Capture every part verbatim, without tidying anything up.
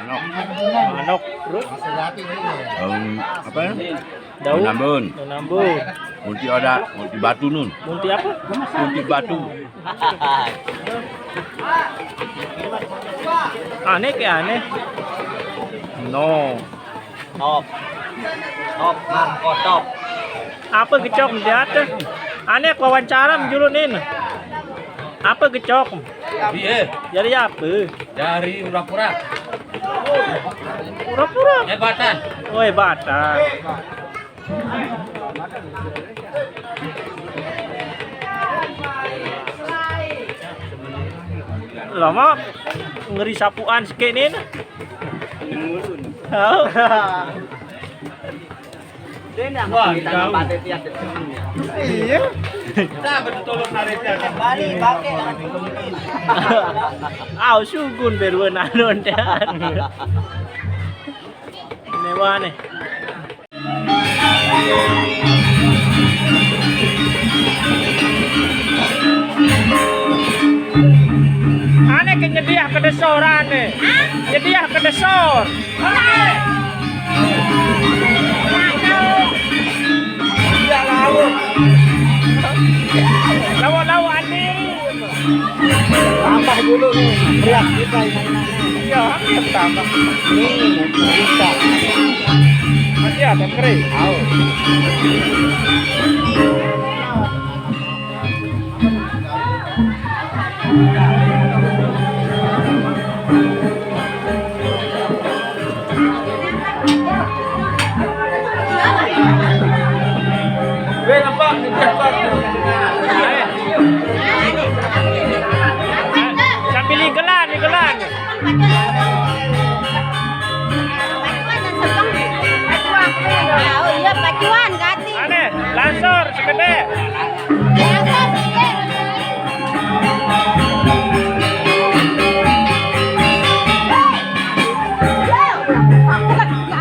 Manok. Manok. Terus? Daun apa? Daun. Daun ambon. Daun ambon. Munti ada, munti batu nun. Munti apa? Munti batu. Aneh ke aneh. No. Top. Top, Marco, top. Apa gecok di atas? Aneh wawancara menjuluk nin. Apa gecok? Iya. Jadi apa? Dari Urapura. Urapura. Hebatan. Oh, hebatan. Lama ngeri sapuan sikit nin. Oh. Wah, tahu. Iya. Kita betul-betul hari ini. Bali pakai. Au sugun beruan alon dan. Mewah nih. Ane ke nyediah ke desor ane. Nyediah ke desor. Iya, lauk. Lauk-lauk ane. Tambah dulu nih, beras kita ini. Iya, hampir tambah. Nih, bisa. Masih ada kering. Tahu. Weh, nampak? Sambil igelan, igelan. Oh iya, pacuan, ganti. Ane, langsor, sekede. Langsor, sekede.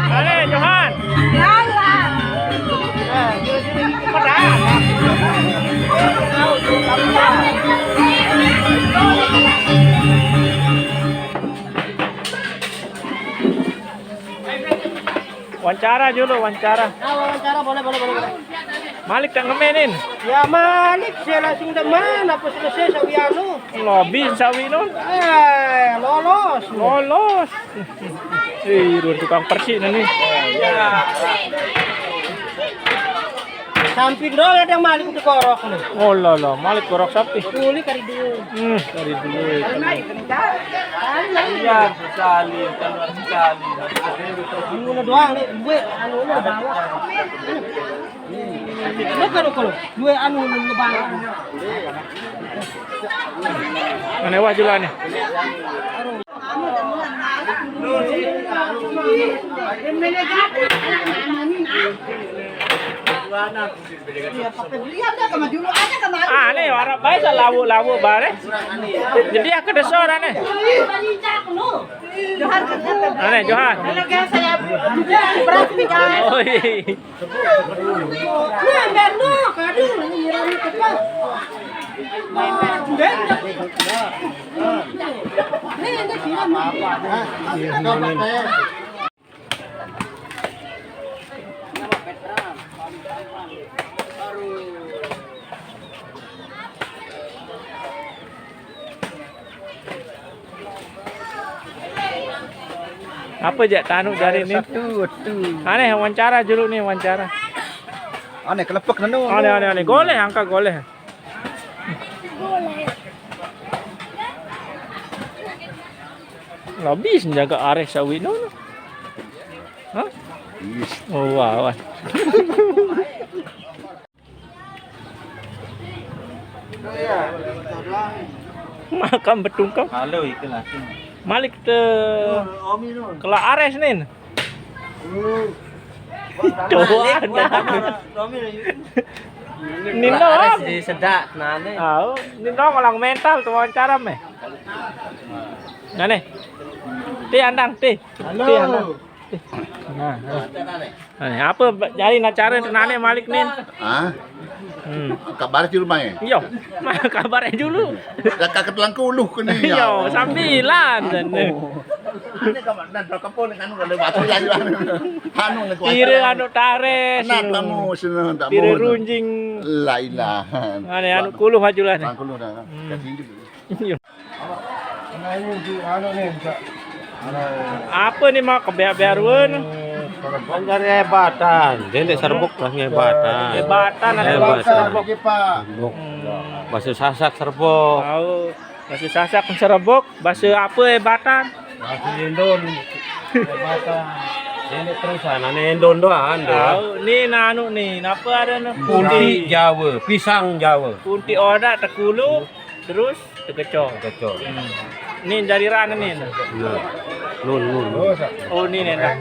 Ale, Johan. Wawancara dulu, wawancara. Ah, wawancara, boleh, boleh, boleh, boleh. Malik tak ngemenin. Ya, Malik, saya langsung demen, apa selesai sawi anu. Lobi sawi nun. Eh, lolos. Lolos. Ih, dua tukang persik nih. Samping doang ada yang Malik itu korok nih. Oh lah lah, Malik korok sapi. Tuli kali dulu. Hmm, dari dulu. Iya, sekali, keluar sekali. Anu doang nih, gue anu lu bawa. Lu kalau, kalau gue anu lu bawa. Aneh wah jualannya. Ah, nih, warap bae sa lawu-lawu bare. Jadi aku desor ane. Ane, Johan. Halo, guys, saya Pras nih, guys. Oh, iya. Nah, biar no, kadu, ini nyerang cepat. Ini, ini siram. Apa jak tanu jari ni? Satu, tu. Aneh wawancara julu ni, wawancara. Aneh kelepek nenu. Aneh, aneh, aneh. Goleh, angka goleh. Lebih senjaga areh sawi no. Hah? Is. Oh, wah, wah. Makam betungkam. Halo, iku lagi. Malik te kela ares nin. Doa ada. Nino. Ares di sedak nane. Ah, Nino orang mental tuh wawancara meh. Nane. Ti andang, ti. Halo. Ti andang. Ti. Nah, nah. Nah, apa ba-, jari acara tenane Malik nin? Hah? Hmm. Kabar di rumah ya? Iya. Kabar dulu. Dah kakak telang ke ulu ke ni. Iya, sambilan dan. Ini kamu dan berapa pun kan kalau batu lagi. Anu ni kuat. Pire anu tares. Anak kamu senang tak mau. Pire runjing. La ilaha. Ane anu kuluh aja lah ni. Anu kuluh dah. Hmm. Kasih hidup. Iya. Nah, ini di anu nih, Kak. Apa nih mau kebeak-beak ruan? Kan dari hebatan, dia ndak serbuk lah hebatan. Hebatan ada hebatan. Serbuk, Pak. Serbuk. Hmm. Bahasa Sasak serbuk. Tahu. Bahasa Sasak serbuk, bahasa apa hebatan? Bahasa Indon. Hebatan. Ini terus anaknya Indon doang, doang. Tahu. Nih, nah, anu nih, apa ada nih? Punti Jawa, pisang Jawa. Punti odak tekulu, terus Tekecok. Tekecok. Hmm. Ni jari ran ni. Nah. Nun, nun. Oh, ni ni dah.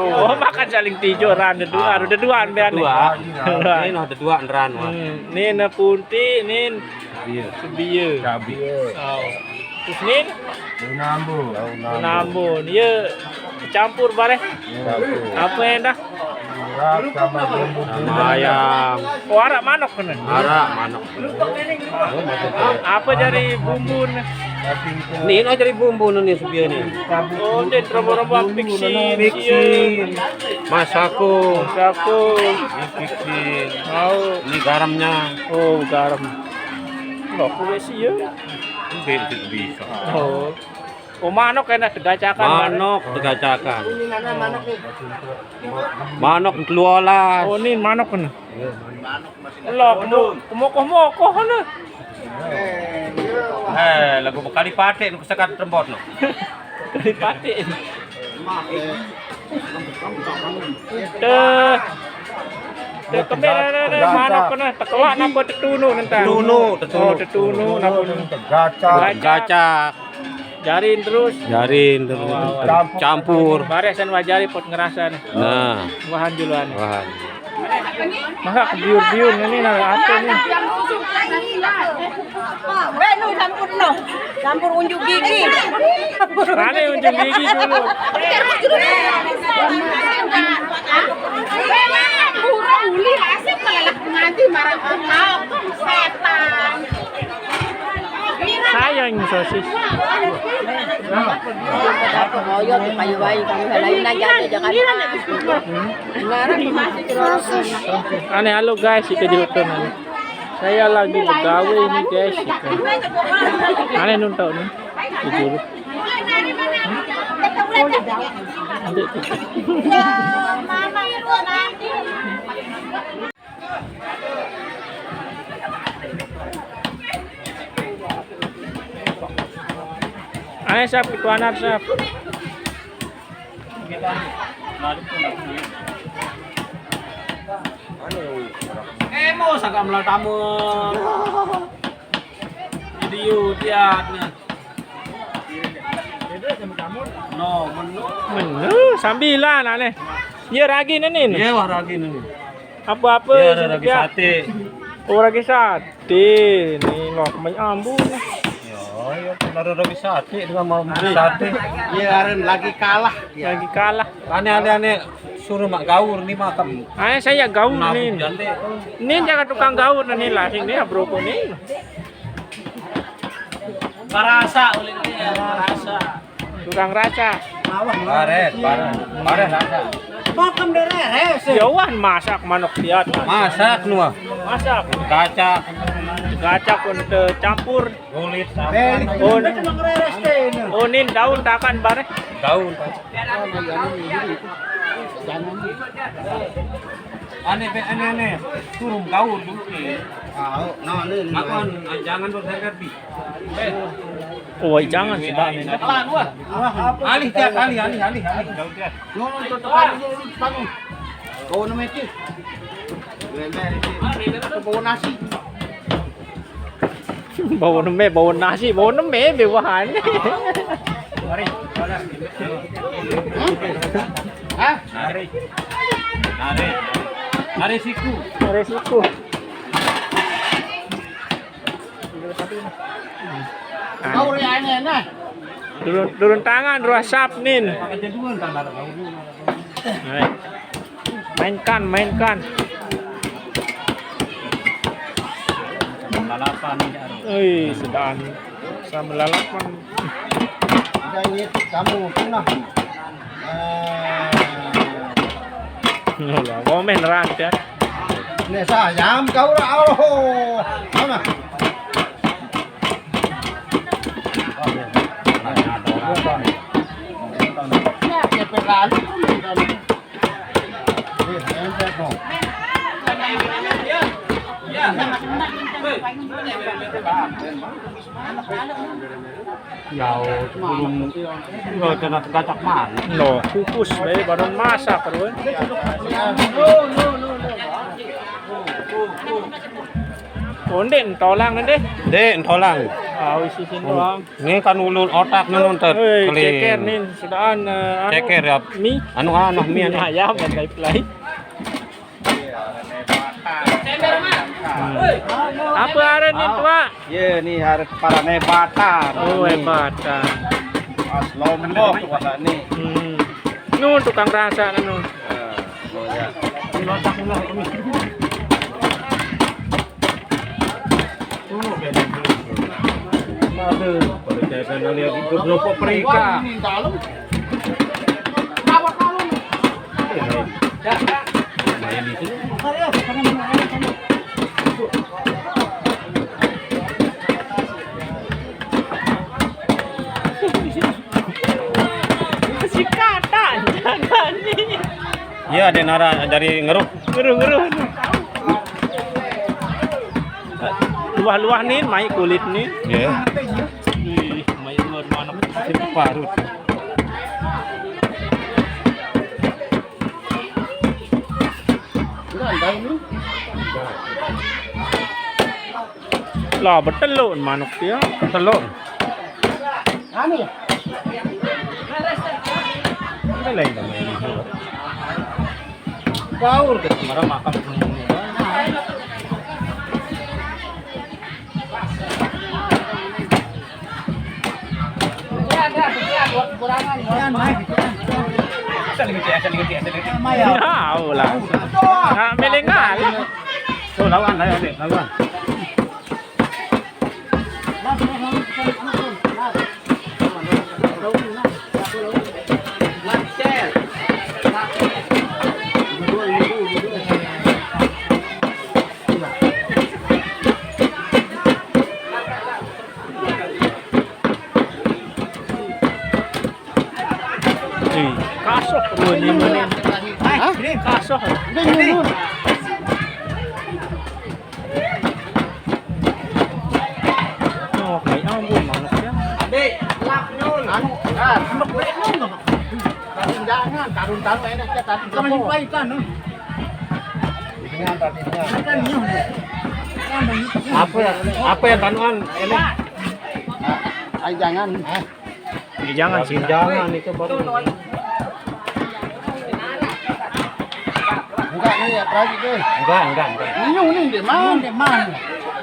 Oh, makan saling tijo ran dua, ada dua ambil ni. Dua. Ni nah ada dua ran. Hmm. Ni na punti, ni sebia. Cabi. Oh. Terus ni? Daun ambu. Daun ambu. Ni ya campur bareh. Campur. Apa yang dah? Ayam. Oh, arak manok kena. Arak manok. Apa jadi bumbu ni? Ni nak jadi bumbu ni sebia ni. Oh, dia terombo-rombo pixie. Pixie. Masako. Masako. Pixie. Mau. Ni garamnya. Oh, garam. Loh, aku besi ya. Bisa. Oh. Oh, manok kena tegacakan. Manok tegacakan. Manok keluaran. Oh, ni manok ni. Lah, kemokoh-mokoh ni. Eh, lagu bekali patik ni kesekat rembot ni. Kali patik. Teh. Teh kembe manok kena tekelak napa tetunu nentang. Tetunu, tetunu. Oh, tetunu napa. Tegacak. Tegacak. Jarin terus. Jarin terus. Campur. Bareh sen wajari pot ngerasa ni. Nah. Wahan juluan. Wahan. Masa kebiur-biur ni, nah, apa ni? Weh, nu campur no. Campur unjuk gigi. Mana unjuk gigi dulu? Burung uli asik malah nanti marah kau, setan. Sayang sosis. Oh, iya, kayu bayi kamu lain aja ada Jakarta. Sekarang masih terus. Ane halo guys, kita jeruk tu ane. Saya lagi begawe ini guys. Ane nuntau ni. Jujur. Ayo, Sap, itu anak, Sap. Eh, mau sagak melatamu. Video tiat ni. No, menu. Menu, sambilan aneh. Ya, ragi ni, Nin. Ya, wah, ragi ni. Apa-apa ya, ada ragi sate. Oh, ragi sate. Ni, loh, main ambu ni. Ya, ya, ada ragi sate dengan mau sate. Ya, ada lagi kalah. Ya. Lagi kalah. Aneh, aneh, aneh. Suruh mak gaur ni makan. Aneh, saya gaur ni. Ni jangan tukang gaur ni lah. Ini ya, bro, ni. Barasa, ulin ni ya, barasa. Kurang rasa. Baret, baret, baret rasa. Makan beres. Ya wan, masak manok tiat. Masak nuah. Masak. Kaca. Kaca pun tercampur. Kulit. Belik. Oh, oh, ni daun takan bareh. Daun. Aneh, be, aneh, aneh. Turun gaul dulu ni. Tahu, no, ni, ni. Makan, jangan berharga bi. Oh, jangan sih, Bang. Alih tiap kali, alih, alih, alih, alih. No, no, tutup lagi dulu, tutup lagi. Kau nama itu? Kau bawa nasi. Bawa neme, bawa nasi, bawa neme, bewahan. Hah? Nari. Nari. Nari siku. Nari siku. Turun, turun tangan, ruas sap, Nin. Pakai jaduan, tangan. Hai. Mainkan, mainkan. Lalapan ni, Daro. Oi, sedang sama lalapan. Udah, ini kamu punah. Ah. Ngolah, komen rante. Ini sayang kau lah, oh. Mana? Ya, sebelum, ya, kena tegacak mana? No, kukus bae baru masak terus. Onde entolang, Dek. Dek, entolang. Ah, isi sini doang. Ini kan ulun otak nunun tet. Hei, ceker nih, sudahan, eh, anu, ceker ya. Mie. Anu, anu, mie, anu. Ayam dan lain-lain. Hmm. Apa aren nih, Tua? Ya, nih harus para nebatan. Oh, nih. Nebatan. Pas Lombok, wah, nih. Hmm. Nu tukang rasa, nu. Nah, nu ya. Aduh, pada kayak lihat itu kelompok perika. Masih kata, jangan nih. Iya, ada nara dari ngeruk. Ngeruk, ngeruk. Luah-luah nih, mai kulit nih. Iya. Ih, mai luah mana? Parut. Lah, betelun manuk dia. Betelun. Anu ya? Ini lain sama ini. Baur deh, marah makan. Asal gitu, asal gitu, asal gitu. Ya, Allah. Nah, milingan. Tuh, lawan, ayo, ayo, lawan. Ih, kasoh, dua ni mana? Hah? Kasoh. Udah nyuruh. Oh, kayak ampun, manuknya. Adik, lap nyul. Anu, ah, lap nyul. Tarun jangan, tarun-tarun enak ya, tarun. Jangan lupa ikan, no. Ini yang tadinya. Ikan nyul. Apa ya? Apa ya, tanuan? Ini. Ah, ay, jangan. Ah. Ya, jangan sih. Jangan, itu baru. Enggak nih ya, terakhir deh. Enggak, enggak, enggak. Ini, ini, di mana? Di mana?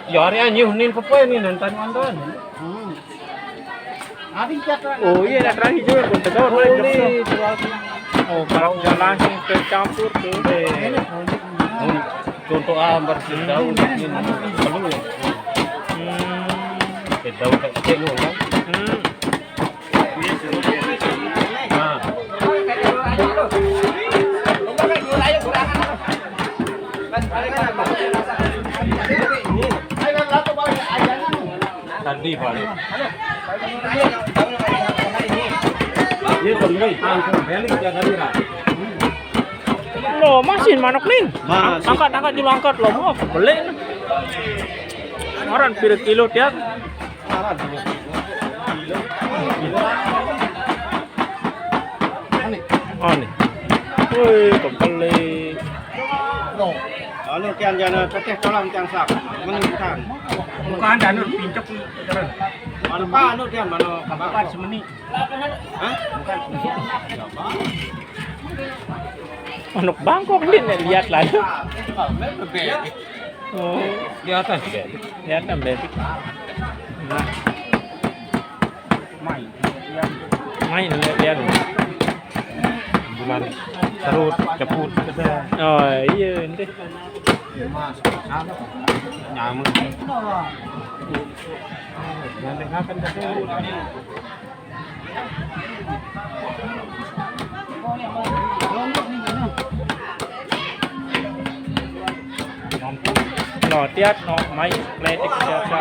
Ya, hari ini, ini, apa ini, nonton, nonton. Hmm. Ada yang cakap. Oh, iya, ada terakhir juga, pun tahu, oh, ini, terakhir. Oh, kalau udah langsung tercampur tuh. Eh. Ini, oh, ini. Contoh, ah, baru daun ini, perlu ya. Hmm. Daun kayak kecil, kan? Hmm. Tadi, Pak. Iya, Bang, ini langsung balik ke daerah. Loh, masih manuk nih. Mas. Angkat, angkat dulu, angkat loh. Oh, beli. Orang pira kilo dia? Oh, nih. Woi, kembali. Anu, kian jana teteh tolong kian sak. Menunjukkan. Bukan, anu, pincok, terus. Mana Pak, anu, kian, mana Pak? Bukan semeni. Hah? Bukan semeni. Manuk bangkok nih, nih, lihat lah. Oh. Di atas, ya? Di atas, Beb. Nah. Main. Main, lihat, lihat. Bulan serut, ceput, gitu. Oh, iya, ente. Mas, anu, nyamuk. Nanti makan tadi. No, tiat no, mai kletik biasa.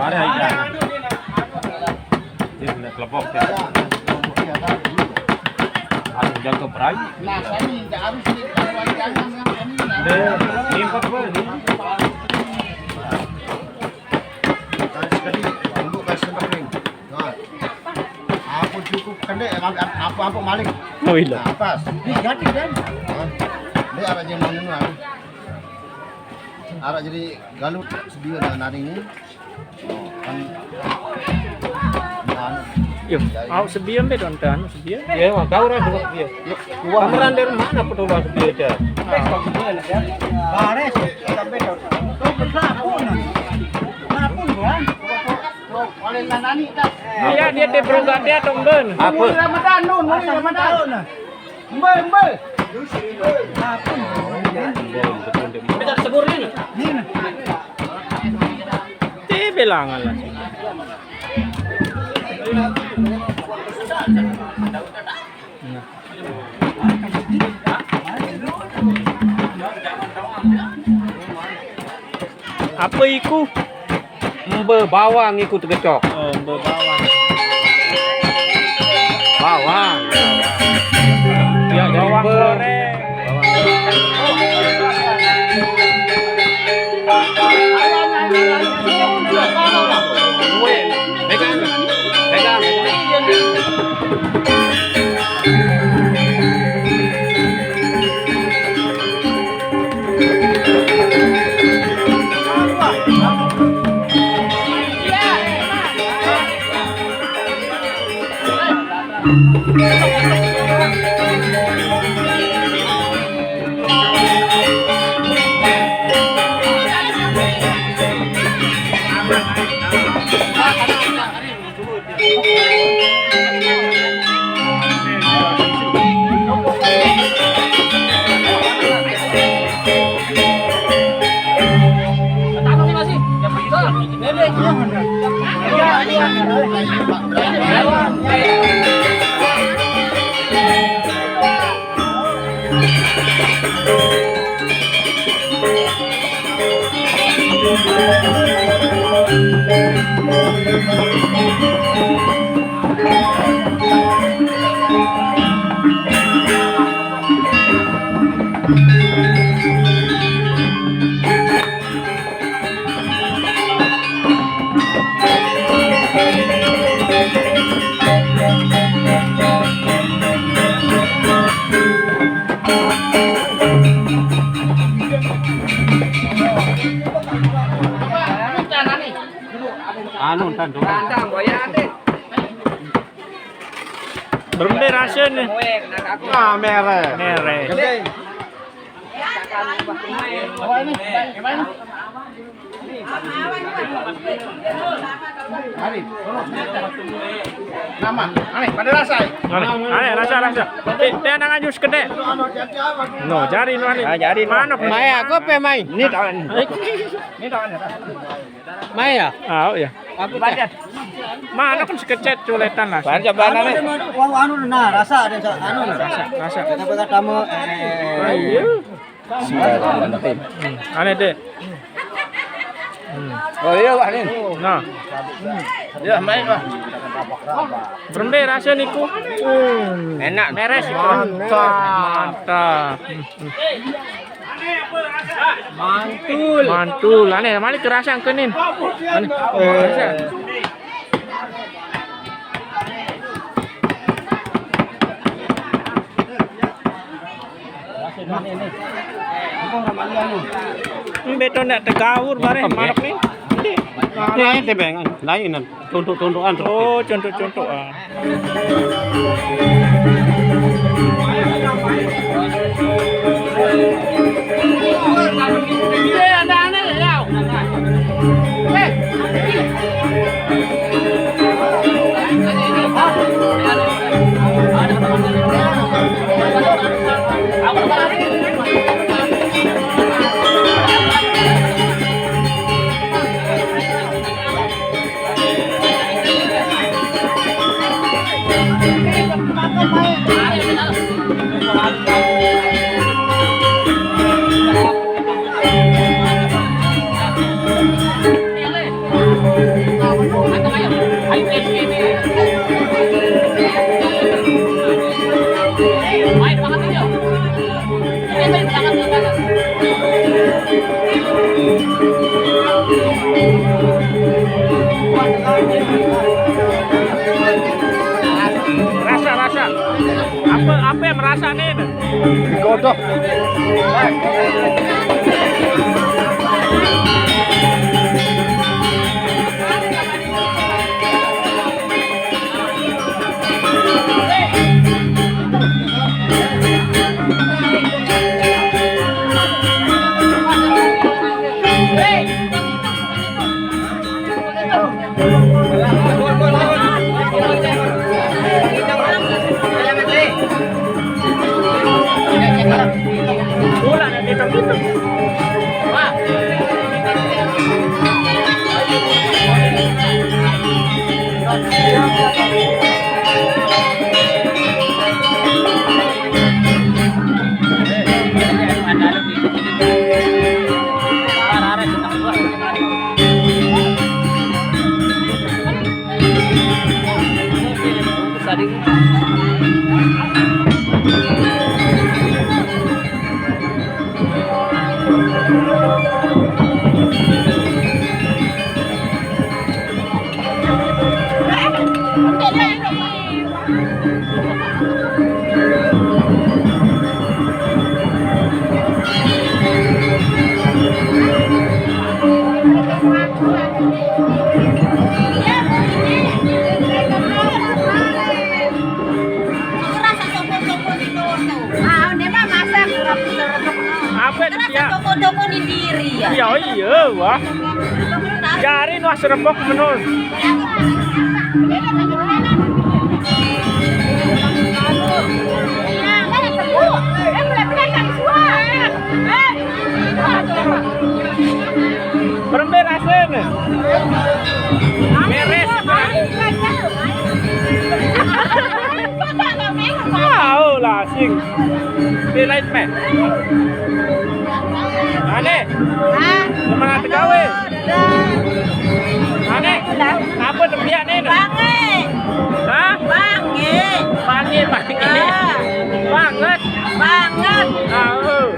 Ada ikan. Dia punya kelompok, ya. Harus jaga perai. Nah, saya minta harus di jangan yang ini. Dia lipat, Bang. Kasih tadi, tunggu kasih sembah kering. Nah. Apa cukup kena, apa, apa, apa maling? Oh, iya. Nah, pas. Ini jadi, kan? Hah? Dia ada yang mau nunggu. Arah jadi galut sedia dah naring ni. Oh, kan. Nah, Yo, awak sebiam be tuan tuan, sebiam. Ya, mau tahu dah dulu dia. Kameran dari mana petugas dia aja? Baris, sampai tu. Tu besar pun. Nah, pun, kan? Oleh lah nani tak? Iya, dia di perungkat dia, Tong Ben. Apa? Mulai Ramadan, nun, mulai Ramadan. Embe, embe. Minta sebur ni. Ni. Ti bilangan lah. Nah. Apa iku? Embe bawang iku tegecok. Oh, embe bawang. Bawang. Ya, bawang goreng. Pegang, pegang, pegang. Anu, entar dulu. Berembe rasa ni. Ah, merah. Merah. Mari. Nama? Aneh, pada rasa. Aneh, aneh, rasa, rasa. Teh, teh, nang aju sekedek. No, jari no, aneh. Ah, jari no. Manuk. Mai aku apa, mai? Ini tangan. Ini tangannya. Mai ya? Ah, oh ya. Aku teh. Manuk kan sekecet culetan lah. Baca banane. Wah, anu, nah, rasa ada, anu, nah. Rasa, rasa. Kita buat kamu, eh. Iya. Hmm, aneh deh. Hmm. Oh iya, Wak, ni. Nah. Ya, main, Wak. Berembe rasa niku. Hmm. Enak. Meres. Mantap. Mantap. Hmm, hmm. Mantul. Mantul. Aneh, malik kerasa kenin. Aneh. Eh. Ini betul nak tegaur bareh manuk ni. Ini tebeng, lain. Contoh-contohan. Oh, contoh-contoh, ah. Rasa, rasa. Apa, apa yang merasa nih? Jodoh. Apa itu dia? Toko-toko ni diri ya. Iya, iya, wah. Jari nuah serebok menun. Berembe rasanya? Beres. Wow, lah, sing. Belain, meh. Aneh. Hah? Semangat gawe. Aneh. Apa tembiak ni? Bange. Hah? Bange. Bange, bange. Ah. Banget. Banget. Ah, oh.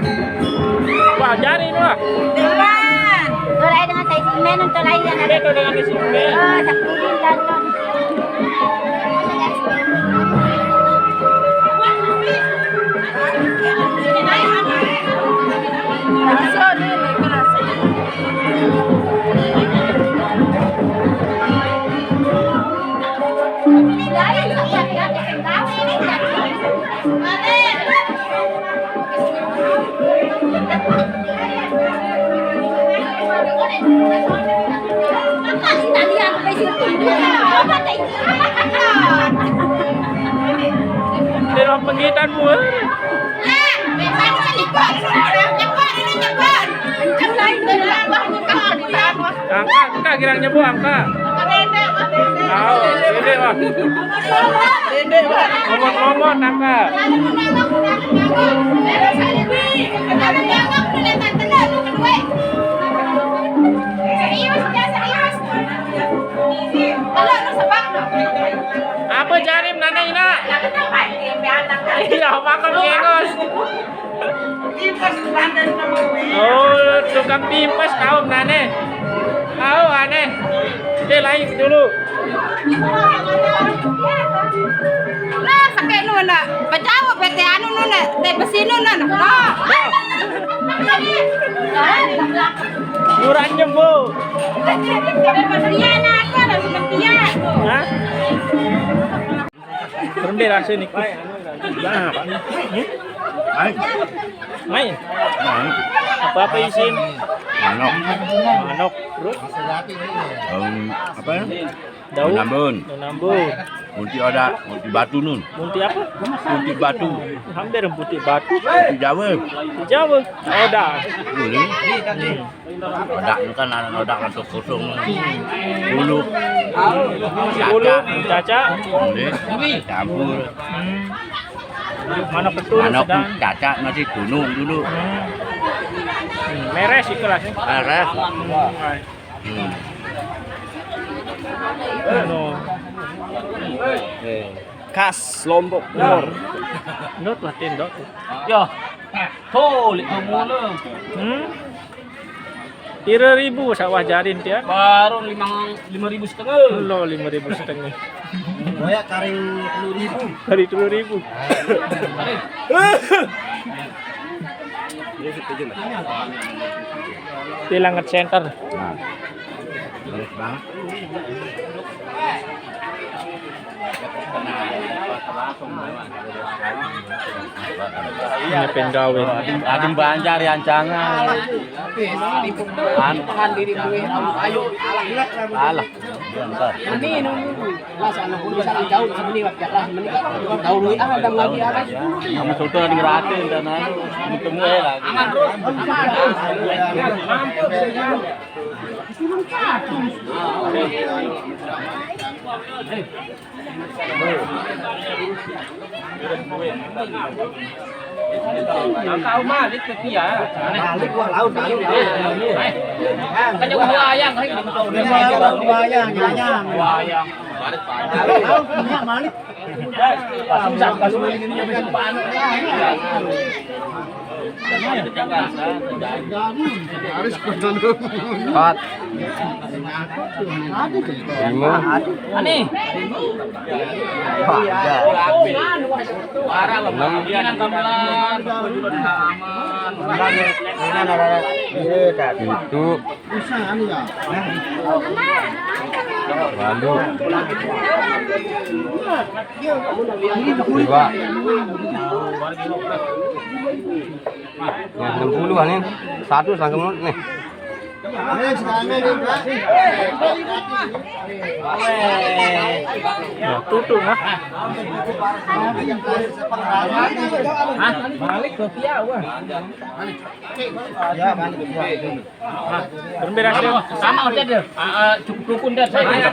Wah, jari ni, wah. Depan. Tolai dengan saya simen, tolai yang ada. Itu dengan isi men. Oh, sepuluh dan Di ruang penggitan mu, eh. Angka, angka, girang nyebut angka. Tahu, ini, wah. Nomor-nomor angka. Apa jarim nana ina? Iya, makan jengos. Oh, tukang pimpes tahu nane. Tahu aneh. Dia lain dulu. Lah, sakit nu nak. Bacawa P T anu nu nak. Teh besi nu nak. Nah. Kurang nyembo. Iya, nak, aku ada seperti ya. Hah? Berembe rasa ni? Nah, Pak. Hmm? Main. Main. Main. Apa-apa isin? Manok. Manok. Terus? Daun apa ya? Daun? Daun ambon. Daun ambon. Munti ada, munti batu nun. Munti apa? Munti batu. Hampir munti batu. Munti Jawa. Munti Jawa. Ada. Boleh. Hmm. Odak tu kan anak odak masuk kosong. Bulu. Bulu, caca. Boleh. Campur. Hmm. Mana betul? Mana sedang? Caca masih gunung dulu. Hmm. Hmm. Meres itu lah. Meres. Hmm. Hmm. Anu. Eh. Khas Lombok Timur. Ndot lah, Tin, ndot. Yo. Tuh, lihat mulu. Hmm? Pira ribu sawah jarin tiang? Baru lima, lima ribu setengah. Lo lima ribu setengah. Boya karing telu ribu. Dari telu ribu. Tilang center. Nah. Bagus banget. Ini penggawe. Ading, ading Banjar ya, ancangan. Anu. Alah. Ini nunggu. Lah, sana pun bisa jauh, sini waktu lah, mending tahu lu, ah, ada lagi, ah. Sama soto ada ngerate, dan anu, ketemu ya lagi. Aman, bro. Aman. Kau malik ke dia. Malik gua laut, laut, laut. Kan yang buaya, kan? Buaya, buaya, nyanyang. Buaya. Laut punya malik. Susah kalau ini. Harus perlu. Empat. Lima. Aneh. Wah, ada. Enam. Tujuh. Walu. Dua. Nah, enam puluh nih. Satu langsung nih. Nah, tutup, nah. Hah? Balik ke Piawa. Ya, balik ke Piawa. Nah, berembe rasanya? Sama aja deh. Ah, ah, cukup rukun deh. Mantep.